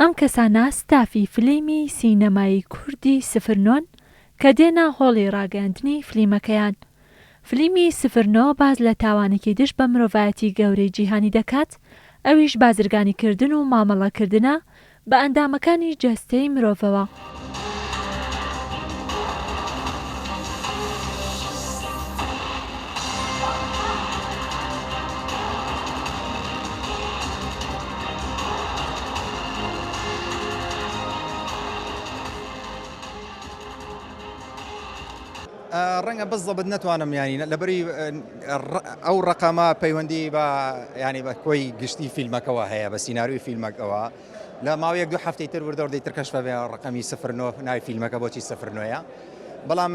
ئەم کەسانە ستافی فلیمی سینەمایی کوردی سفر نۆن کە دێنە هۆڵی ڕاگەیاندنی فلیمەکەیان. فلیمی سفر نۆ باس لە تاوانێکی دژ بە مرۆڤایەتی گەورەی جیهانی دەکات، ئەویش بازرگانیکردن و مامەڵەکردنە بە ئەندامەکانی جەستەی مرۆڤەوە. ڕەنگە بزەبت نەتوانم ینی لەبەری ئەو ڕقەمە پەیوەندی بە ینی بە کۆی گشتی فیلمەکەەوە هەیە بە سینناروی فیلمەکەەوە لە ماوەی یەک دوو هەفتەی تر وردە وردەی تر کەشف بێ ڕقەمی سفر نۆ ناوی فیلمەکە بۆچی سفر نۆیە بەڵام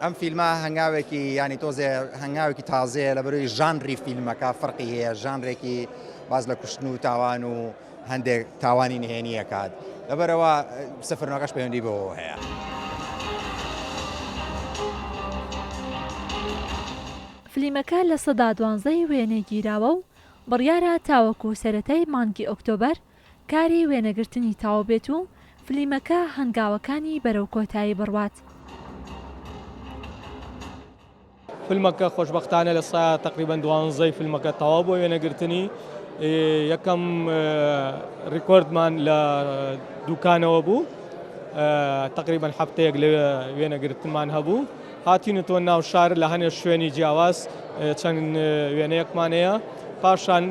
ئەم فیلمە هەنگاوێکی ینی تۆزێ هەنگاوێکی تازەیە لە بەروی ژانری فیلمەکە فەرقی هەیە ژانرێکی باز لە کوشتن و تاوان و هەندێک تاوانی نهێنیەکات لەبەرەوە سفرنەکەش پەیوەندی بەوە هەیە. فلیمەکە 12% ی وێنەی گیراوە و بڕیارە تاوەکو سەرەتای مانگی ئۆکتۆبەر کاری وێنەگرتنی تەواو بێت و فلیمەکە هەنگاوەکانی بەرەو کۆتایی بڕوات. فیلمەکە خۆشبەختانە لە سا تەقریبەن دوانزەی فیلمەکە تەواو بۆ وێنەگرتنی یەکەم ڕیکۆردمان لە دوکانەوە بوو تقریبا هەفتەیەک لەوێ وێنەگرتنمان هەبوو هاتینەتەوە ناو شار لە هەنێ شوێنی جیاواز چەند وێنەیەکمان هەیە پاشان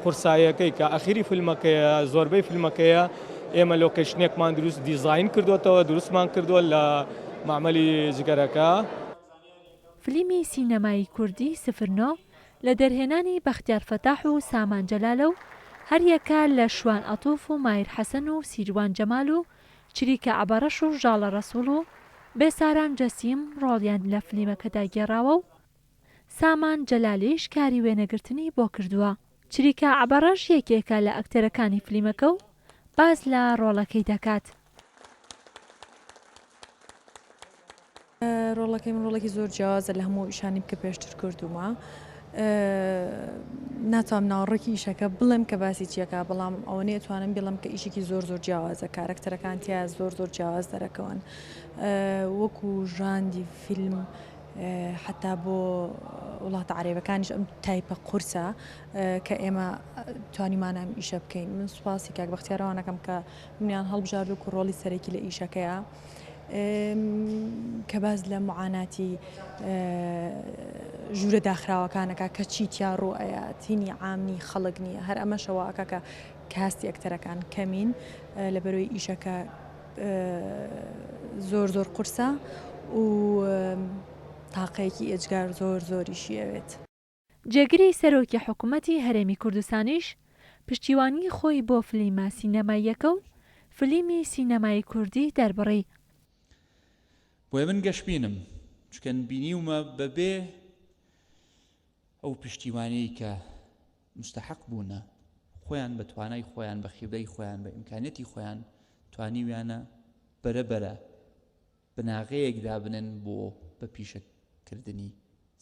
قورساییەکەی کە ئەخیری فیلمەکەیە زۆربەی فیلمەکەیە ئێمە location ێکمان دروست دیزاین کردوێتەوە دروستمان کردووە لە مەعمەلی جگەرەکە. فلیمی سینەمایی کوردی سفر نۆ لە دەرهێنانی بەختیار فەتاح و سامان جەلالە و هەریەکە لە شوان عەتوف و ماهیر حەسەن و سیروان جەمال و چریکە عەبەڕەش و ژاڵە ڕەسوڵ و بێساران جەسیم ڕۆڵیان لە فلیمەکەدا گێڕاوە و سامان جەلالیش کاری وێنەگرتنی بۆ کردووە. چریکە عەبەڕەش یەکێکە لە ئەکتەرەکانی فلیمەکە و باس لە ڕۆڵەکەی دەکات. ڕۆڵەکەی من ڕۆڵێکی زۆر جیاوازە لە هەموو ئیشانی کە پێشتر کردوومە. ناتوانم ناوەڕۆکی ئیشەکە بڵێم کە باسی چیەکە بەڵام ئەوەنەی ئەتوانم بڵێم کە ئیشێکی زۆر زۆر جیاوازە کارەکتەرەکان تیا زۆر زۆر جیاواز دەرەکەون وەکو ژاندی فیلم حتا بۆ وڵاتە عەرەبەکانیش ئەم تایپە قورسە کە ئێمە توانیمانە ئەم ئیشە بکەین من سوپاسی کاک بەختیارەوانەکەم کە منیان هەڵبژارد وەکو ڕۆڵی سەرەکی لە ئیشەکەیە کە باس لە معاناتی ژوورە داخراوەکانەکە کە چی تیا ڕوو ئەیات هینی عام نی خەڵک نییە هەر ئەمەشە وا ئەکا کە cast ی ئەکتەرەکان کەمین لە بەرۆی ئیشەکە زۆر زۆر قورسە و تاقەیەکی ئێجگار زۆر زۆریشی ئەوێت. جێگری سەرۆکی حکومەتی هەرێمی کوردستانیش پشتیوانیی خۆی بۆ فلیمە سینەماییەکە و فلیمی سینەمایی کوردی دەربڕی. بۆیە من گەشبینم، چونکە بینیومە بەبێ ئەو پشتیوانیەی کە موستەحەق بوونە، خۆیان بە توانای خۆیان، بە خیبرەی خۆیان، بە ئیمکانیەتی خۆیان توانیویانە بەرە بەرە بناغەیەک دابنێن بۆ بە پیشە کردنی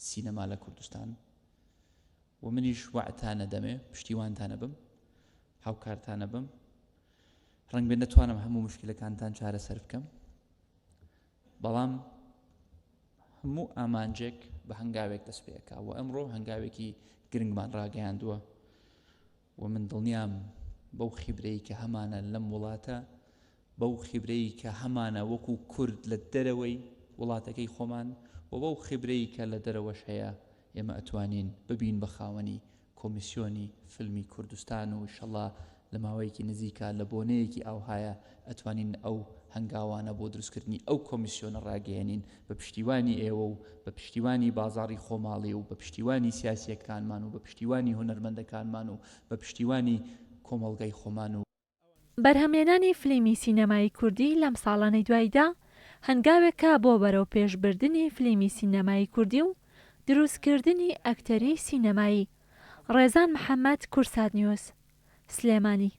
سینەما لە کوردستان و منیش وەعدتان ئەدەمێ پشتیوانتان ئەبم هاوکارتان ئەبم ڕەنگبێ نەتوانم هەموو مشکلەکانتان چارەسەر بکەم بەڵام هەموو ئامانجێک بە هەنگاوێک دەست پێکا و ئەمڕۆ هەنگاوێکی گرنگمان ڕاگەیاندووە و من دڵنیام بەو خیبرەی کە هەمانە لەم وڵاتە بەو خیبرەی کە هەمانە وەکو کورد لە دەرەوەی وڵاتەکەی خۆمان و بەو خیبرەی کە لە دەرەوەش هەیە ئێمە ئەتوانین ببین بە خاوەنی کۆمیسیۆنی فیلمی کوردستان و ئیشەڵا لە ماوەیەکی نزیکا لە بۆنەیەکی ئاوهایە ئەتوانین ئەو هەنگاوانە بۆ دروستکردنی ئەو کۆمیسیۆنە ڕاگەیەنین بە پشتیوانی ئێوە و بە پشتیوانی بازاڕی خۆماڵی و بە پشتیوانی سیاسییەکانمان و بە پشتیوانی هونەرمەندەکانمان و بە پشتیوانی کۆمەڵگای خۆمان و بەرهەمهێنانی فلیمی سینەمایی کوردی لەم ساڵانەی دواییدا هەنگاوێکە بۆ بەرەوپێشبردنی فلیمی سینەمایی کوردی و دروستکردنی ئەکتەری سینەمایی. ڕێزان محەمەد، کوردسات نیوز، سلێمانی.